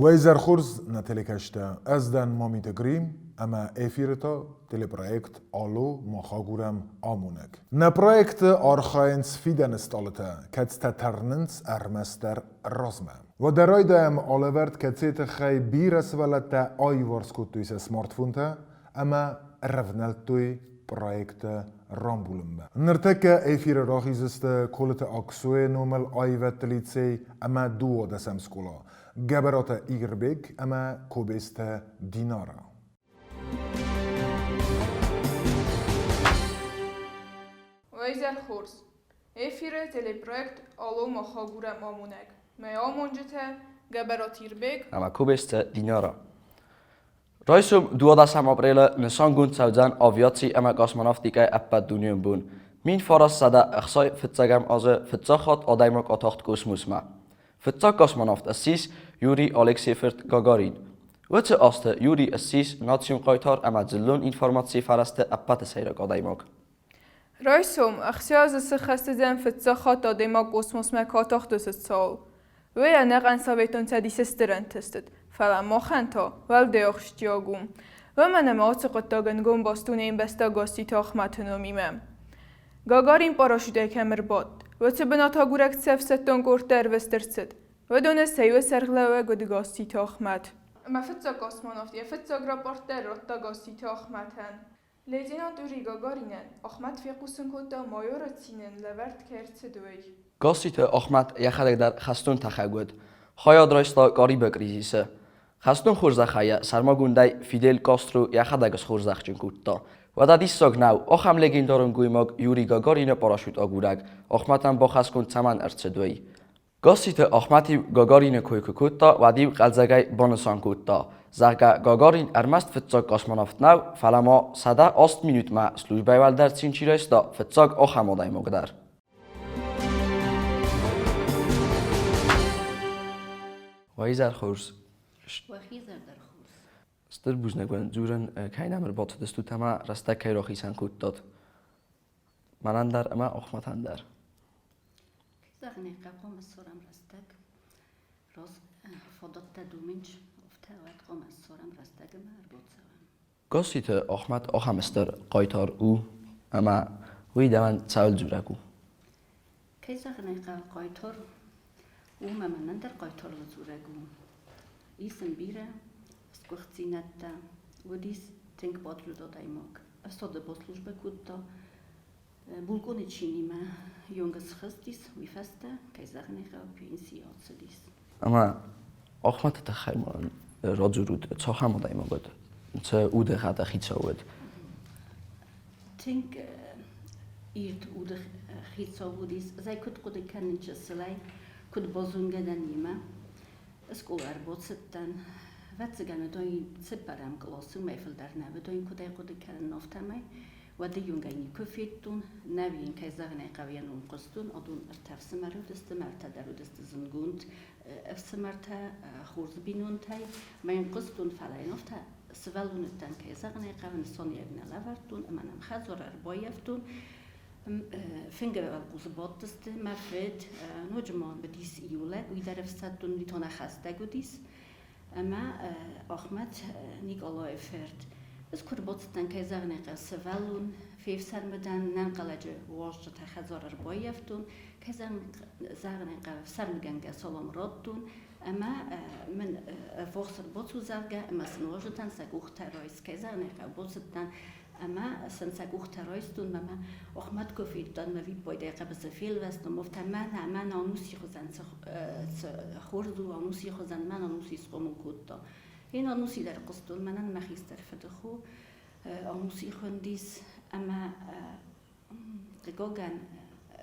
Уӕ изӕр хорз, нӕ телекӕсджытӕ! Ӕз дӕн Мамиты Грим ӕмӕ эфиры та телепроект Алло, мах агурӕм амонӕг. Нӕ проекты архайынц фидӕны стъалытӕ, кӕцытӕ тӕрнынц ӕрмӕстдӕр размӕ. Уӕдӕ райдайӕм алӕвӕрд, кӕцыйы тыххӕй бирӕ сывӕллӕттӕ аиуварс кодтой сӕ смартфонтӕ ӕмӕ ӕрӕвнӕлдтой проекты рамбулынмӕ. Ныртӕккӕ эфиры рахиздзысты Колыты Аксойы номыл аивӕдты лицей ӕмӕ дыууадӕсӕм скъола, Гӕбӕраты Ирбег ӕмӕ Кобесты Динара. Уӕ хорз! Эфиры телепроект Алло мах агурӕм амонӕг. Мӕ амонджытӕ Гӕбӕраты Ирбег ӕмӕ Кобесты Динара. Райсом 12 апрелы нысангонд цӕудзӕн авиаци ӕмӕ космонавтикӕйы ӕппӕтдунеон бон. 1965 азы фыццаг хатт адӕймаг атахт космосмӕ. Фыццаг космонавт ссис Юрий Алексейы фырт Гагарин. Уыцы азты Юрий ссис национ хъайтар ӕмӕ дзыллон информацийы фӕрӕзты ӕппӕты сӕйраг адӕймаг. Райсом ӕхсӕзы сыххӕстдзӕн фыццаг хатт адӕймаг космосмӕ куы атахт уыцы цауыл. Уый ӕнӕхъӕн Советон Цӕдисы стыр ӕнтыст уыд, фӕлӕ махӕн та уӕлдай ахсджиаг у. Уымӕн ӕмӕ ацы хъуыддаг ӕнгом баст у не мбӕстаг Гасситы Ахмӕты номимӕ. Гагарин парашютӕй кӕм ӕрбадт, уыцы бынат агурӕг цы ӕфсӕддон къордтӕ ӕрвыст ӕрцыд, уыдоны сӕ иуы сӕргълӕууӕг уыд Гасситы Ахмӕт. Ӕмӕ фыццаг космонавт йӕ фыццаг рапорт дӕр радта Гасситы Ахмӕтӕн. Лейтенант Юрий Гагаринӕн Ахмӕт фехъусын кодта майоры цинӕн лӕвӕрд кӕй ӕрцыд, уый. Гасситы Ахмӕт йӕхӕдӕг дӕр хӕстон тӕхӕг уыд. Хайад райста Карибы кризисы. Хӕстон хорзӕхӕй йӕ сӕрмагондӕй Фидель Кастро йӕхӕдӕг схорзӕхджын кодта. Уӕдӕ диссаг нӕу, ахӕм легендарон гоймаг Юрий Гагарины парашют агурӕг Ахмӕтӕн бахӕсгонд цӕмӕн ӕрцыд, уый. Гасситы Ахмӕт-иу Гагарины кой куы кодта, уӕд-иу хъӕлдзӕгӕй банысан кодта, зӕгъгӕ, Гагарин ӕрмӕст фыццаг космонавт нӕу, фӕлӕ ма 108 минутмӕ службӕйы уӕлдӕр цин чи райста, фыццаг ахӕм адӕймаг дӕр. Уӕ изӕр хорз. Уӕхи изӕр хорз. Стыр бузныг уын, дзурын кӕй нӕм ӕрбацыдыстут ӕмӕ рӕстӕг кӕй рахицӕн кодтат. Мӕнӕн дӕр ӕмӕ Ахмӕтӕн дӕр. Зӕгъын ӕй хъӕуы, ссарӕм рӕстӕг. Фадӕттӕ домынц, афтӕ уӕд хъуамӕ ссарӕм рӕстӕг ӕмӕ ӕрбацӕуӕм. Гасситы Ахмӕт ахӕм стыр хъайтар у, ӕмӕ уый дӕуӕн цӕуыл дзурӕг у? Кӕй зӕгъын ӕй хъӕуы, хъайтар у ӕмӕ мӕнӕн дӕр хъайтарыл дзурӕг у. Ис ын бирӕ сгуыхтдзинӕдтӕ, уыдис тынг патриот адӕймаг. Ӕфсады баслужбӕ кодта, Булкъоны чинимӕ йонг схызтис, уый фӕстӕ, кӕй зӕгъын ӕй хъӕуы, пенсийы ацыдис. Ӕмӕ Ахмӕты тыххӕй ма радзурут, цахӕм адӕймаг уыд? Цы удыгъӕды хицау уыд? Тынг ирд уды хицау уыдис. Ӕз ӕй куыд хъуыды кӕнын чысылӕй, куыд базонгӕ дӕн йемӕ. Скъола ӕрбацыдтӕн. Ӕвӕццӕгӕн, уыдон цыппӕрӕм къласы уымӕй фылдӕр нӕ уыдон куыд ӕй хъуыды кӕнын, афтӕмӕй. Уӕды иунгӕй никуы федтон, нӕ йын кӕй зӕгъын ӕй хъӕуы, йӕ ном хъуыстон, адон ӕртӕ ӕфсымӕры уыдысты, мӕ ӕртӕ дӕр уыдысты зындгонд ӕфсымӕртӕ, хорз бинонтӕй. Мӕ йын хъуыстон, фӕлӕ йын афтӕ сывӕллоныдтӕн, кӕй зӕгъын ӕй хъӕуы, нысаниуӕг нӕ лӕвӕрдтон ӕмӕ нӕм хӕдзар ӕрбаййӕфтон. Фынгы уӕлхъус бадтысты мӕ фыд, ноджы ма уыдис иу лӕг, уый дӕр ӕфсӕддон уый хӕстӕг уыдис. Ӕмӕ Ахмӕт Никъалайы фырт, ӕз куы ӕрбацыдтӕн, кӕй зӕгъын ӕй хъӕуы, сывӕллон, фефсӕрмы дӕн, нӕнхъӕлӕджы уазджытӕ хӕдзар ӕрбаййӕфтон, кӕй зӕгъын ӕй хъӕуы, ӕфсӕрмгӕнгӕ салам радтон, ӕмӕ мын ӕввахс ӕрбацу, зӕгъгӕ, ӕмӕ сын уазджытӕн сӕ къухтӕ райс, кӕй зӕгъын ӕй хъӕуы, бацыдтӕн ӕмӕ сын сӕ къухтӕ райстон, мӕ Ахмӕт куы федтон, мӕ виппайдӕй хъӕбысы фелвӕстон, афтӕ мӕнӕ, мӕнӕ ануси хуызӕн цы хорз у, ануси хуызӕн мӕн ануси схъомыл кодта. Ен ануси дӕр хъуыстон, мӕнӕн мӕ хистӕр фыдыхо ануси хуындис ӕмӕ хъыгагӕн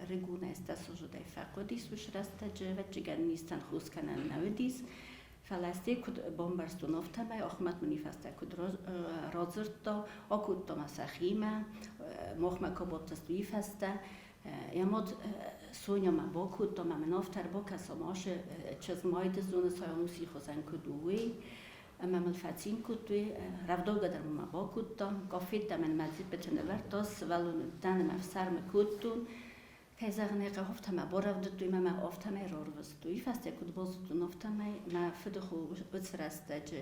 рыгонӕй стӕсозудӕй фӕхъуыдис уыцы рӕстӕджы, ӕвӕццӕгӕн низтӕн хос кӕнӕн нӕ уыдис. Фӕлӕ стӕй куыд бамбӕрстон, афтӕмӕй Ахмӕт мын фӕстӕ куыд радзырдта, акодта мӕ сӕхимӕ, махмӕ куы бадтысты, уый фӕстӕ. Йӕ мад Соня мӕ бакодта, мӕ мын афтӕ ӕрбакӕса, машы чызг майды зоны, сайануси хуызӕн куыд у, уый. Ӕмӕ мыл фӕцин кодтой, рӕвдаугӕ дӕр мӕ бакодта, къафеттӕ мын мӕ дзиппыты нывӕрдта, сывӕллон уыдтӕн ӕмӕ ӕфсӕрмы кодтон. Кӕй зӕгъын ӕй хъӕуы, афтӕ мӕ барӕвдыдтой ӕмӕ мӕ афтӕмӕй рарвыстой. Уый фӕстӕ куыд базыдтон, афтӕмӕй мӕ фыдыхо уыцы рӕстӕджы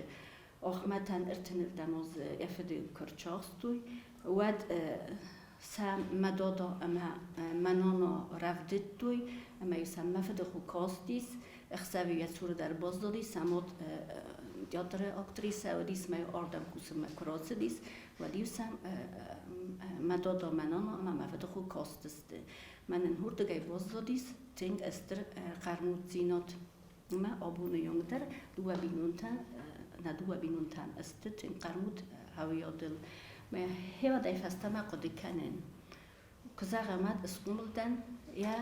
Ахмӕтӕн ӕртынырдӕм азы йӕ фыды куы рцахстой, уӕд сӕ мӕ дада ӕмӕ мӕ нана рӕвдыдтой, ӕмӕ-иу сӕм мӕ фыдыхо кастис, ӕхсӕвы йӕ цуры дӕр баззадис, сӕ мад театры актрисӕ уыдис, мӕ ардӕм кусынмӕ куы рацыдис, уӕд-иу сӕм мӕ дада, мӕ нана ӕмӕ мӕ фыдыхо кастысты. Мӕнӕн уырдыгӕй баззадис тынг стыр хъӕрмуддзинад. Ӕмӕ абоны онг дӕр дыууӕ бинонтӕ, нӕ дыууӕ бинонтӕн сты тынг хъӕрмуд ӕвйодыл. Мӕ хевӕдӕй фӕстӕмӕ хъуыды кӕнын. Куы зӕгъӕм, мад схъомыл дӕн йӕ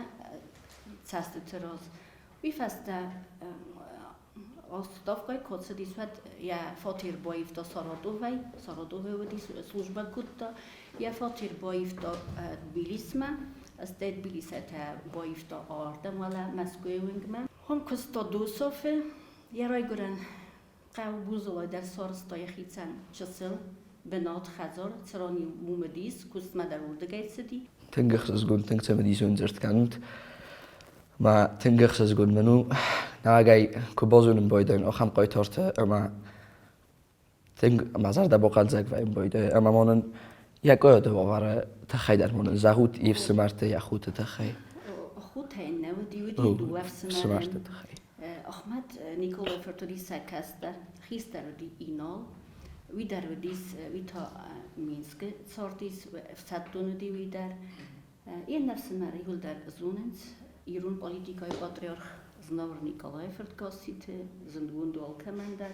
цӕстыты раз. Уый фӕстӕ отставкӕй куы ацыдис, уӕд йӕ фатер баивта Саратовӕй. Саратовы уыдис, службӕ кодта. Йӕ фатер баивта Тбилисмӕ, стӕй Тбилисӕй та баивта ардӕм, уӕлӕ Мӕскуыйы уынгмӕ. Уым куыста Дусофы, йӕ райгуырӕн хъӕу Бузулай дӕр сарӕзта йӕхицӕн чысыл бынат, хӕдзар, цыран-иу уым уыдис, куыстмӕ дӕр уырдыгӕй цыди. Тынг ӕхсызгон, тынг цымыдисон дзырд кӕнут. Мӕ тынг ӕхсызгон мын у, нагӕй куы базонын байдайын ахӕм хъайтартӕ ӕмӕ тынг мӕ зӕрдӕ бахъӕлдзӕг вӕййын байдайы ӕмӕ ма нын йӕ къойады уавӕры тыххӕй дӕр ма нын зӕгъут йе фсымӕрты, йӕ хоты тыххӕй. Хотӕй нӕ уыди, уыди дыууӕ фсымӕрты тыххӕй. Ахмӕт Николай фырт уыди сӕ кӕстӕр, хистӕр уыди Инал, уый дӕр уыдис, уый та Минскы цардис, ӕфсӕддон уыди уый дӕр. Иннӕ фсымӕр иуылдӕр зонынц, ирон политикӕйы патриарх Знауыр Николайы фырт Гасситы, зындгонд у алкӕмӕн дӕр,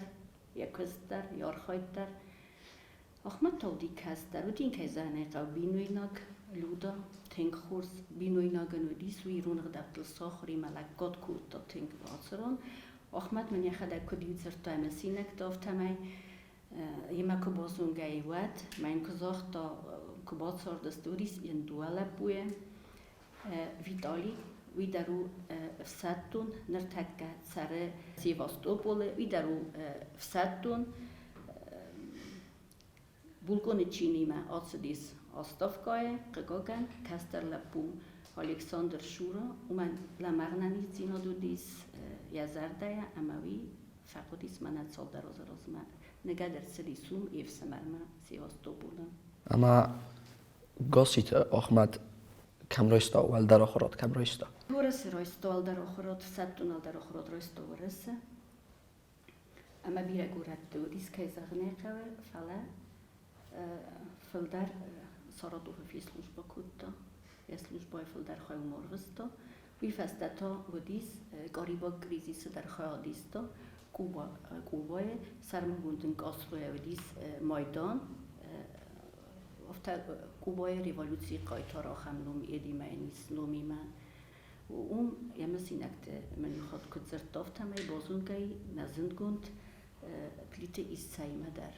йӕ куыст дӕр, йӕ архайд дӕр. Ахмӕт та уыди кӕстӕр, уыди йын, кӕй зӕгъын ӕй хъӕуы, бинойнаг Люда, тынг хорз бинойнагӕн уыдис, уый ирон ӕгъдӕуттыл сахуыр ӕмӕ лӕггад кодта тынг бацырон. Ахмӕт мын йӕхӕдӕг куыд иу дзырдта ӕмӕ цинӕгтӕ, афтӕмӕй йемӕ куы базонгӕ и, уӕд ма йын куы загъта, куы бацардысты, уыдис йын дыууӕ лӕппуйы, Витали, уый дӕр у ӕфсӕддон, ныртӕккӕ цӕры Севастополы, уый дӕр у ӕфсӕддон. Булкъоны чинимӕ ацыдис отставкӕйы, хъыгагӕн, кӕстӕр лӕппу Александр Шура, уымӕн лӕмӕгъ нӕниздзинад уыдис йӕ зӕрдӕйӕ ӕмӕ уый фӕхъуыдис мӕнӕ цалдӕр азы размӕ. Ныгӕд ӕрцыдис уым йе фсымӕрмӕ Севастополы. Ӕмӕ Гасситы Ахмӕт кӕм райста уӕлдӕр ахуырад, кӕм райста? Уӕрӕсе райста уӕлдӕр ахуырад, ӕфсӕддон уӕлдӕр ахуырад райста Уӕрӕсе. Ӕмӕ бирӕ горӕтты уыдис, кӕй зӕгъын ӕй хъӕуы, фӕлӕ фылдӕр Саратовы фесслужбӕ кодта. Йӕ службӕйы фылдӕр хай уым арвыста. Уый фӕстӕ та уыдис Карибаг кризисы дӕр хайад иста Кубӕйы, сӕрмагонд ын Кастройӕ уыдис майдан. Афтӕ Кубӕйы революцийы хъайтар ахӕм ном Эдимӕ йын ис номимӕ. Уым йӕ мысинӕгты мын иу хатт куыд дзырдта, афтӕмӕй базонгӕ и нӕ зындгонд Плиты Иссӕимӕ дӕр.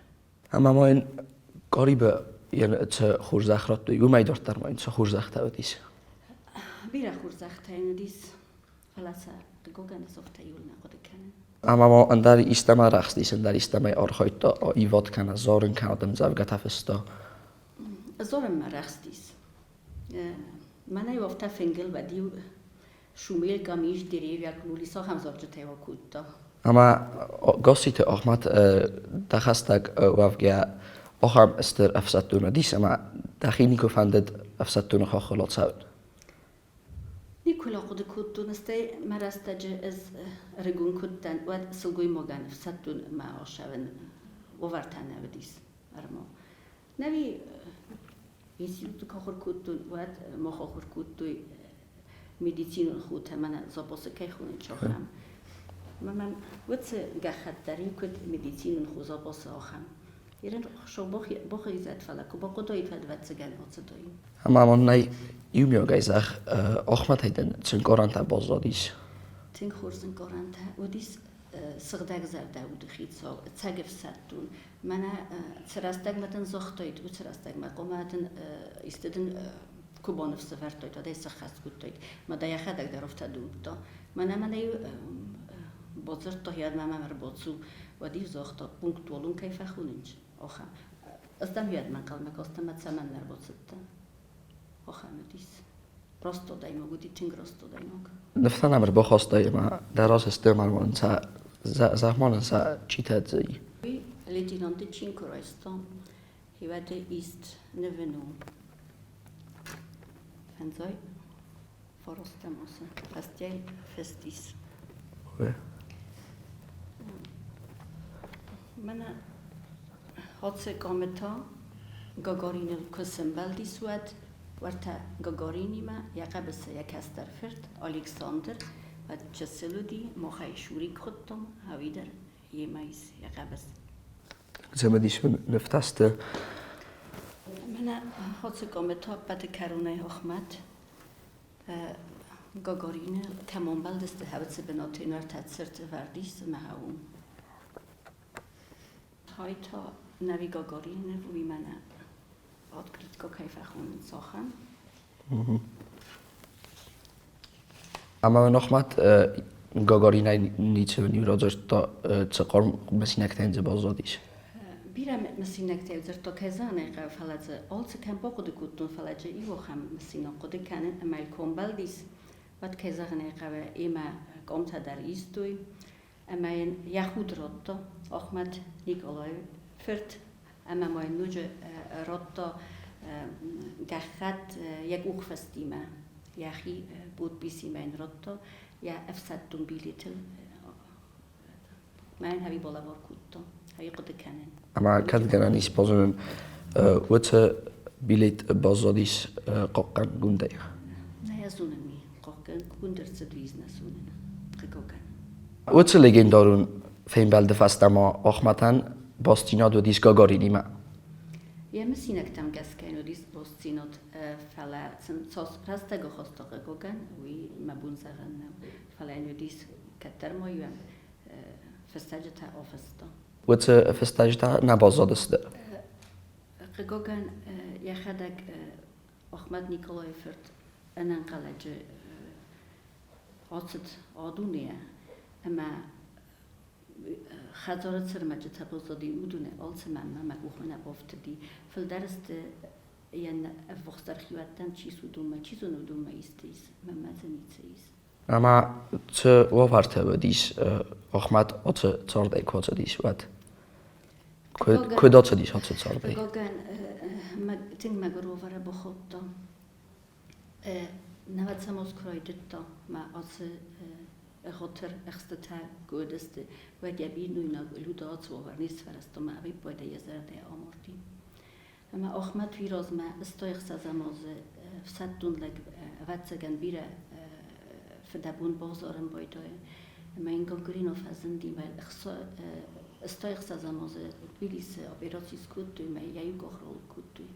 Ӕмӕ ма йын Карибы цы хорзӕх радтой, уымӕй дарддӕр ма йын цы хорзӕхтӕ уыдис? Бирӕ хорзӕхтӕ йын уыдис, фӕлӕ сӕ хъыгагӕн ӕз афтӕ иуыл нӕ хъуыды кӕнын. Ӕмӕ ма ӕндӕр истӕмӕ рӕхстис, ӕндӕр истӕмӕй архайдта ивад кӕнӕ зарын кӕнӕ ӕмдзӕвгӕтӕ фыста? Зарынмӕ рӕхстис. Мӕнӕ-иу афтӕ фынгыл уӕд-иу шумел кӕм ис, деревья кнули, цахӕм зарджытӕ кодта. Ӕмӕ Гасситы Ахмӕт дӕ хӕстӕг уӕвгӕ ахӕм стыр ӕфсӕддон уыдис, ӕмӕ дӕхи никуы фӕндыд ӕфсӕддоны хаххыл ацӕуын? Никуы ахъуыды кодтон, стӕй мӕ рӕстӕджы ӕз ӕрыгон куы уыдтӕн, уӕд сылгоймагӕн ӕфсӕддон мӕ ӕхсӕвӕн уавӕртӕ нӕ уыдис ӕрмӕ. Нӕуи институты куы ахуыр кодтон, уӕд мах ахуыр кодтой медицинон хотӕ, мӕнӕ запасы кӕй хонынц, ахӕм. Мӕ мӕм уыцы гӕххӕтт дӕр куыд медицинон хо запасы ахӕм. Ерын хуыцау бахизӕд, фӕлӕ куы бахъуыдаид, уӕд ӕвӕццӕгӕн ацыдаин. Ӕмӕ мӕнӕй иумиагӕй зӕгъ, Ахмӕтӕй дын цы ӕнкъарӕнтӕ баззадис? Тынг хорз ӕнкъарӕнтӕ уыдис сыгъдӕгзӕрдӕ уды хицау, ӕцӕг ӕфсӕддон. Мӕнӕ цы рӕстӕгмӕ дын загътаид, уыцы рӕстӕгмӕ хъуамӕ дын исты дын куы баныфс ӕвӕрдтаид, уӕд ӕй сӕххӕст кодтаид. Мӕ дӕ йӕхӕдӕг дӕр афтӕ домдта. Мӕнӕ мӕнӕ-иу бадзырдта, йӕ мӕм ӕрбацу, уӕд-иу загъта, пунктуалон кӕй фӕхонынц, ахӕм. Ӕз дӕм уӕдмӕ ӕнхъӕлмӕ кастӕн ӕмӕ цӕмӕн ӕрбацыдтӕн? Ахӕм уыдис. Раст адӕймаг уыди, тынг раст адӕймаг. Нывтӕ нӕм ӕрбахастай ӕмӕ дӕ разы сты ӕмӕ ма нын сӕ зӕгъ ма нын сӕ читӕ дзы. Уый лейтенанты чин куы райста, хивӕды ист нывын у. Фӕндзай фарастӕм ацы фӕстӕй фыст ис. Мӕнӕ Ацы къамы та Гагариныл куы сӕмбӕлдис, уӕд уӕртӕ Гагаринимӕ йӕ хъӕбысы йӕ кӕстӕр фырт Александр уӕд чысыл уыди, махӕй Шурик хуыдтам, ӕви дӕр йемӕ ис йӕ хъӕбыс. Цымыдисон нывтӕ сты. Мӕнӕ ацы къамы та ӕппӕты кӕронӕй Ахмӕт Гагарины кӕм ӕмбӕлдысты, хӕвыцы бынаты уӕртӕ цырт ӕвӕрд ис ӕмӕ уым. Хай та Нави Гагарины уый мӕнӕ открытка кӕй фӕхонынц, ахӕм. Ӕмӕ мын Ахмӕт Гагаринӕй ницы иу радзырдта, цы хъарм мысинӕгтӕ дзы баззадис. Бирӕ мысинӕгтӕ дзырдта, кӕй зӕгъын ӕй хъӕуы, фӕлӕ дзы алцы кӕм бахъуыды кодтон, фӕлӕ дзы иу ахӕм мысинаг хъуыды кӕнын ӕмӕ йыл куы ӕмбӕлдис, уӕд, кӕй зӕгъын ӕй хъӕуы, йемӕ къамтӕ дӕр истой. Ӕмӕ йын йӕ худ радта Ахмӕт Никъалайы фырт ӕмӕ ма йын ноджы радта гӕххӕтт йӕ къухфыстимӕ, йӕхи подписимӕ йын радта йӕ ӕфсӕддон билетыл. Мӕ йын ӕви балӕвар кодта, ӕви хъуыды кӕнын. Ӕмӕ кӕд гӕнӕн ис базонын, уыцы билет баззадис хъахъхъӕнгондӕй? Нӕ йӕ зонын ми. Хъахъхъӕнгонд ӕрцыд уый нӕ зонын. Хъыгагӕн. Уыцы легендарон фембӕлды фӕстӕ ма Ахмӕтӕн бастдзинад уыдис Гагаринимӕ. Йӕ мысинӕгтӕм гӕсгӕ йын уыдис бастдзинад, фӕлӕ сын цас рӕстӕг ахаста хъыгагӕн, уый мӕ бон зӕгъӕн нӕу. Фӕлӕ йын уыдис кӕддӕр ма иу фыстӕджытӕ афыста. Уыцы фыстӕджытӕ нӕ баззадысты. Хъыгагӕн, йӕхӕдӕг Ахмӕт Николайы фырт ӕнӕнхъӕлӕджы ацыд а-дунейӕ ӕмӕ хӕдзары цӕрмӕджытӕ баззади уыдонӕй алцӕмӕн мӕ къухмӕ нӕ бафтыди. Фылдӕр сты йӕ ӕввахсдӕр хиуӕттӕм чи ис, уыдонмӕ, чи зоны, уыдонмӕ исты ис, мӕнмӕ дзы ницы ис. Ӕмӕ цы уавӕртӕ уыдис Ахмӕт ацы цардӕй куы ацыдис, уӕд? Куыд ацыдис ацы цардӕй? Хъыгагӕн, тынг мӕгуыр уавӕры бахаудта. Нӕвӕцӕмоз куы райдыдта мӕ ацы ӕгъатыр ӕхстытӕ куы уыдысты, уӕд йӕ бинойнаг Люда ацы уавӕр не сфӕрӕзта ӕмӕ ӕвиппайды йӕ зӕрдӕ амарди. Ӕмӕ Ахмӕт уый размӕ 86 азы ӕфсӕддон лӕг, ӕвӕццӕгӕн, бирӕ фыдӕбон бавзарын байдайы. Ӕмӕ йын Гагаринов фӕзынди, мӕ 86 азы Тбилисы операци скодтой ӕмӕ йӕ иу къах ралыг кодтой.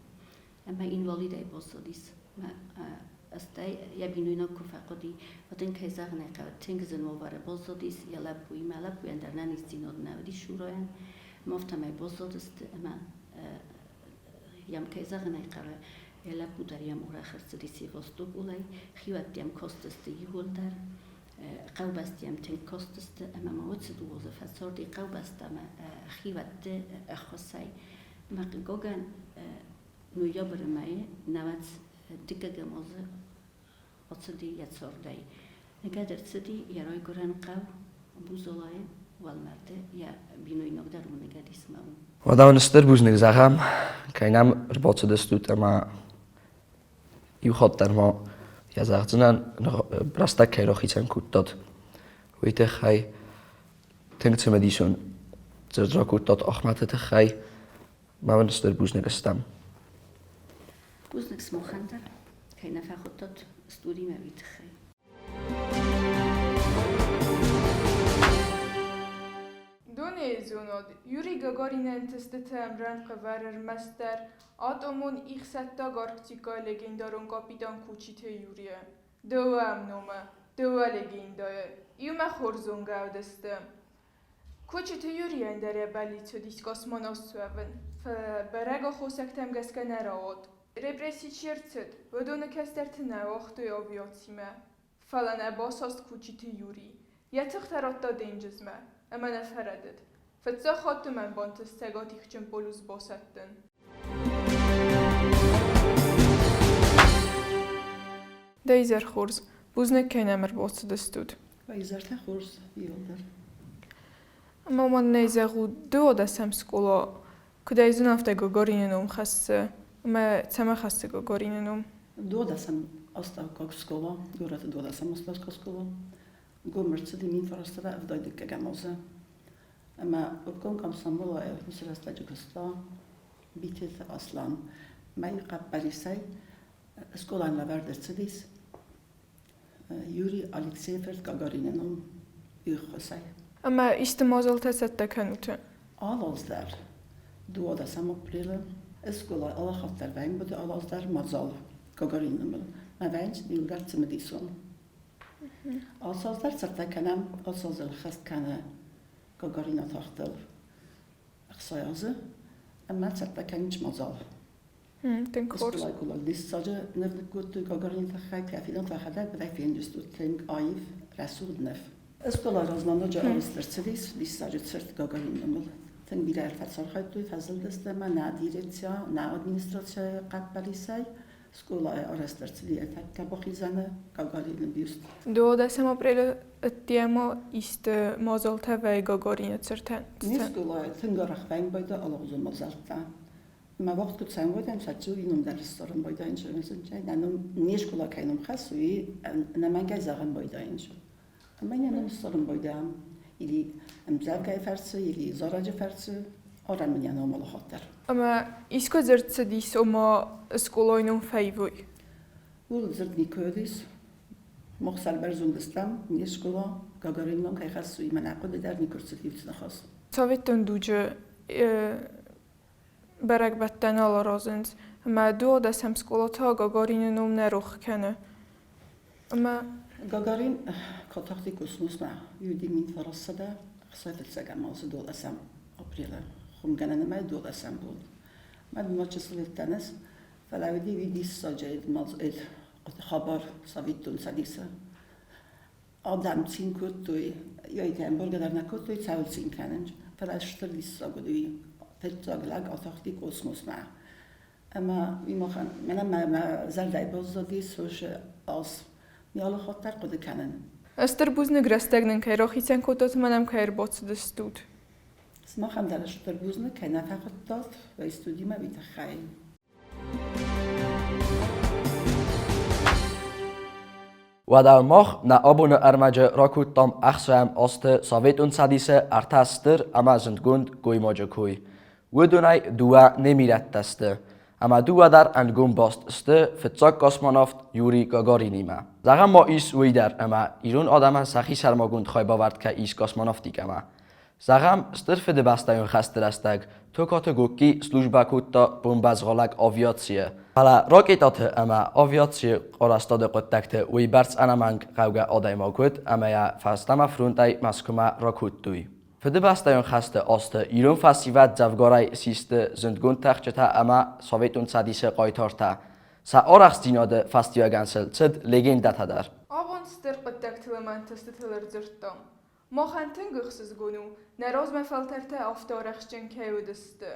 Ӕмӕ инвалидӕй баззадис. Мӕ стӕй йӕ бинойнаг куы фӕхъуыди, уӕд ын, кӕй зӕгъын ӕй хъӕуы, тынг зын уавӕры баззадис йӕ лӕппуимӕ. Лӕппуйӕн дӕр нӕниздзинад нӕ уыдис Шурайӕн. Ӕмӕ афтӕмӕй баззадысты ӕмӕ йӕм, кӕй зӕгъын ӕй хъӕуы, йӕ лӕппу дӕр йӕм арӕх ӕрцыди Севастополӕй, хиуӕттӕ йӕм кастысты иууылдӕр, хъӕубӕсты йӕм тынг кастысты ӕмӕ ма уыцы дыууӕ фӕцарди хъӕубӕстӕмӕ хиуӕтты ӕххуысӕй. Мӕ хъыгагӕн, ноябры мӕйы нӕуӕдз дыккӕгӕм азы ацыди йӕ цардӕй. Ныгӕд ӕрцыди йӕ райгуырӕн хъӕу Бузалайы уӕлмӕрды, йӕ бинойнаг дӕр у ныгӕд Исмаил. Уӕдӕ уын стыр бузныг зӕгъӕм, кӕй нӕм ӕрбацыдыстут ӕмӕ иу хатт дӕр ма йӕ зӕгъдзынӕн, рӕстӕг кӕй рахицӕн кодтат, уый тыххӕй тынг цымыдисон дзырд ракодтат Ахмӕты тыххӕй. Ма уын стыр бузныг стӕм. Бузныг сымахӕн дӕр, кӕй нӕ фӕхуыдтат студимӕ, уый тыххӕй. Дунейы зонад Юрий Гагарины ӕнтыстыты ӕмрӕнхъ ӕвӕры ӕрмӕстдӕр атомон ихсӕттӕг Арктикӕйы легендарон капитан Кучиты Юрийы. Дыууӕ ӕмномы, дыууӕ легендӕйы иумӕ хорз зонгӕ уыдысты. Кучиты Юрийӕн дӕр йӕ бӕллиц уыдис космонавт суӕвын, фӕлӕ бӕрӕг аххосӕгтӕм гӕсгӕ нӕ рауад. Репресси чи ӕрцыд, уыдоны кӕстӕрты нӕ уагътой авиацимӕ. Фӕлӕ нӕ басаст Кучиты Юрий. Йӕ тыхтӕ радта денджызмӕ, ӕмӕ нӕ фӕрӕдыд. Фыццаг хатт мӕн бантыст Цӕгат Ихджын полюс басӕттын. Дӕ изӕр хорз. Бузныг, кӕй нӕм ӕрбацыдыстут. Уӕ изӕртӕ хорз, иууылдӕр. Ӕмӕ мын нӕ зӕгъут, дыууадӕсӕм скъола куыдӕй зын афтӕ Гагарины ном хӕссы ӕмӕ цӕмӕ хӕссы Гагарины ном? Дыууадӕсӕм астӕуккаг скъола, горӕты дыууадӕсӕм астӕуккаг скъола гом ӕрцыди 1972 азы. Ӕмӕ обком комсомола уыцы рӕстӕджы куыста Битеты Аслан. Мӕй хъӕппӕрисӕй скъолайӕн лӕвӕрд ӕрцыдис Юрий Алексейы фырт Гагарины ном ӕххуысӕй. Ӕмӕ исты мадзалтӕ цӕттӕ кӕнут? Алы аз дӕр 12 апрелы скъолайы алы хатт дӕр вӕййы алы аз дӕр мадзал Гагарины номыл. Мӕ вӕййынц иугӕр цымыдисон. Ацы аз дӕр цӕттӕ кӕнӕм, ацы аз ӕххӕст кӕны Гагарин атахтыл 6 азы ӕмӕ цӕттӕ кӕнынц мадзал. Тынг хорз. Скъолайы диссаджы ныв ныккодтой Гагарины тыххӕй, кӕфидон фӕхӕдӕг бирӕ фенджыстут тынг аив, рӕсугъд ныв. Скъолайы размӕ ноджы арӕзт ӕрцыдис диссаджы цырт Гагарины номыл. Тынг бирӕ фӕцархайдтой, фӕзылдысты ӕмӕ нӕ дирекцийӕ, нӕ администрацийӕ хъӕппӕрисӕй скъолайы арӕзт ӕрцыди ӕртӕккӕ бахизӕны Гагарины бюст. 12 апрелы тема исты мадзалтӕ вӕййы Гагарины цыртӕн? Не скъолайы тынг арӕх вӕййын байдайы алыгъуызон мадзӕлттӕ. Мӕ вахт куыд цӕнгодӕм, сӕ ном дӕр ссарын байдайын нӕ ном не скъола кӕй ном хӕссы, уый ӕнӕмӕнгӕй зӕгъын байдайын. Ӕмӕ йӕ ном ссарын байдайӕм или ӕмдзӕвгӕйы фӕрцы, или зарӕджы фӕрцы, арӕм ын йӕ ном алы хатт дӕр. Ӕмӕ искуы дзырд цыдис, ома скъолайы ном фӕивой? Ууыл дзырд никуы уыдис. Мах сӕрбӕрзонд стӕм, не скъола Гагарин ном кӕй хӕссы, уый мӕнӕ хъуыды дӕр никуы рцыд иу ныхас. Советон дуджы бӕрӕгбӕттӕ нал аразынц, ӕмӕ дыууадӕсӕм скъола та Гагарины ном нӕ рох кӕны. Ӕмӕ Гагарин катахти космосмӕ иуди 1965 азы 12 апрелы хуымгӕнӕны мӕй 12 бон. Мӕ ма чысыл иртӕныс, фӕлӕ уыди уый диссаджы хабар Советон Цӕдисы. Адӕм цин кодтой, йайтӕ ӕмбаргӕ дӕр нӕ кодтой, цӕуыл цин кӕнынц, фӕлӕ стыр диссаг уыд уый. Фыццаг лӕг атахти космосмӕ. Ӕмӕ уый махӕн, мӕнӕн мӕ зӕрдӕйы баззадис уыцы аз. Ми алы хатт дӕр хъуыды кӕнын. Стыр бузныг, рӕстӕг нын кӕй рахицӕн кодтат ӕмӕ нӕм кӕй ӕрбацыдыстут. Сымахӕн дӕр стыр бузныг, кӕй нӕ фӕхуыдтат уӕ студимӕ, уый тыххӕй. Уӕдӕ мах нӕ абоны ӕрмӕджы ракодтам ӕхсӕм азты Советон Цӕдисы ӕртӕ стыр ӕмӕ зындгонд гоймаджы кой. Уыдонӕй дыууӕ не мирӕттӕ сты, ӕмӕ дыууӕ дӕр ӕнгом баст сты фыццаг космонавт Юрий Гагаринимӕ. Зӕгъӕн ма ис уый дӕр, ӕмӕ ирон адӕмӕн сӕхи сӕрмагонд хайбавӕрд кӕй ис космонавтикӕмӕ. Зӕгъӕм, Стыр Фыдыбӕстӕйон хӕсты рӕстӕг Токаты Гогки службӕ кодта бомбӕзгъалӕг авиацийы. Фӕлӕ ракетӕты ӕмӕ авиацийы арӕзтады хъуыддӕгты уыйбӕрц ӕнӕмӕнг хъӕугӕ адӕймаг уыд, ӕмӕ йӕ фӕстӕмӕ фронтӕй Мӕскуымӕ ракодтой. Фыдыбӕстӕйон хӕсты азты ирон фӕсивӕд дзӕвгарӕй систы зындгонд тӕхджытӕ ӕмӕ Советон Цӕдисы хъайтартӕ. Сӕ арӕхстдзинады фӕстиуӕгӕн сыл цыд легендӕтӕ дӕр. Абон стыр хъуыддӕгтыл ӕмӕ ӕнтыстытыл ӕрдзырдтам. Махӕн тынг ӕхсызгон у, нӕ размӕ фӕлтӕртӕ афтӕ арӕхстджын кӕй уыдысты.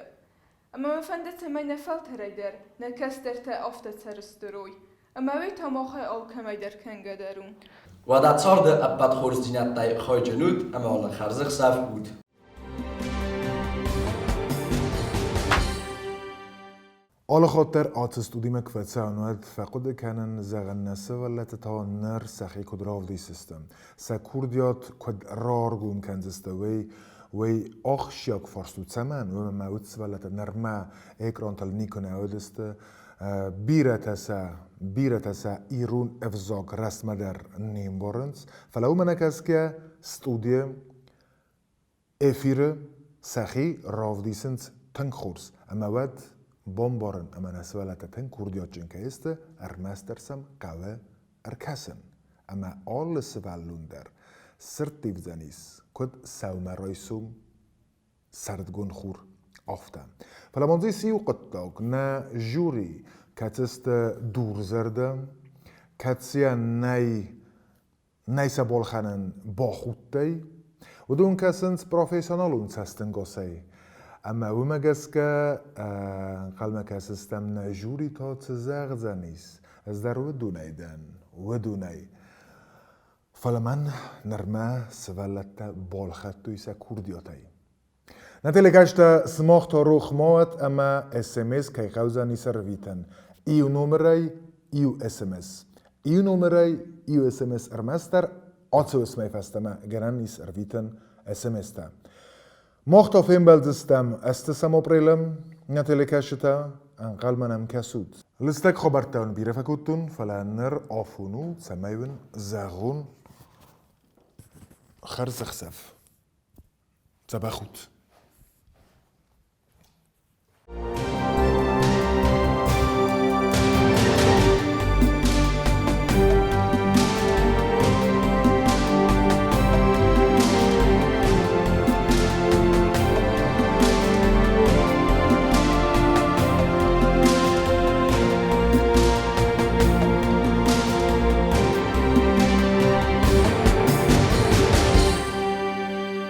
Ӕмӕ мӕ фӕнды, цӕмӕй нӕ фӕлтӕрӕй дӕр нӕ кӕстӕртӕ афтӕ сӕрыстыр уой. Ӕмӕ уый та махӕй алкӕмӕй дӕр кӕнгӕ дӕр у. Уӕдӕ царды ӕппӕт хорздзинӕдтӕй хайджын ут ӕмӕ уын хӕрзӕхсӕв ут! Алы хатт дӕр ацы студимӕ куы фӕцӕуын, уӕд фӕхъуыды кӕнын, зӕгъын, нӕ сывӕллӕтты та ныр сӕхи куыд равдисдзысты, сӕ курдиат куыд раргом кӕндзысты, уый уый ахсджиаг фарст у. Цӕмӕн? Уымӕн ӕмӕ уыцы сывӕллӕттӕ нырмӕ экрантыл никуы нӕ уыдысты. Бирӕтӕ сӕ, бирӕтӕ сӕ ирон ӕвзаг рӕстмӕ дӕр не мбарынц. Фӕлӕ уымӕ нӕ кӕсгӕ, студийы Эфиры сӕхи равдисынц тынг хорз, ӕмӕ уӕд бамбарын ӕмӕ нӕ сывӕллӕттӕ тынг курдиатджын кӕй сты, ӕрмӕстдӕр сӕм хъӕуы ӕркӕсын. Ӕмӕ алы сывӕллон дӕр сӕрттивдзӕнис, куыд сӕумӕрайсом сӕрдыгон хур, афтӕ. Фӕлӕ ма дзы ис иу хъуыддаг, нӕ жюри, кӕцы сты дурзӕрдӕ, кӕцыйӕн нӕй Нӕй сӕ балхӕнӕн бахудтӕй. Уыдон кӕсынц профессионалон цӕстӕнгасӕй. Ӕмӕ уымӕ гӕсгӕ ӕнхъӕлмӕ кӕсыстӕм, нӕ жюри та цы зӕгъдзӕнис? Ӕз дӕр уыдонӕй дӕн, уыдонӕй. Фӕлӕ мӕн нырмӕ сывӕллӕттӕ балхӕдтой сӕ курдиатӕй. Нӕ телекастӕ сымах та рох ма уӕд ӕмӕ СМС кӕй хъӕудзӕнис ӕрвитӕн. Иу номырӕй иу СМС. Иу номырӕй иу СМС ӕрмӕстдӕр ацы уысмӕй фӕстӕмӕ гӕнӕн ис ӕрвитӕн СМС-тӕ. Мах та фембӕлдзыстӕм ӕстӕсӕм апрелы. Нӕ телекӕсджытӕ, ӕнхъӕлмӕ нӕм кӕсут. Лыстӕг хабӕрттӕ уын бирӕ фӕкодтон, фӕлӕ ныр афон у, цӕмӕй уын зӕгъон хӕрзӕхсӕв. Дзӕбӕх ут!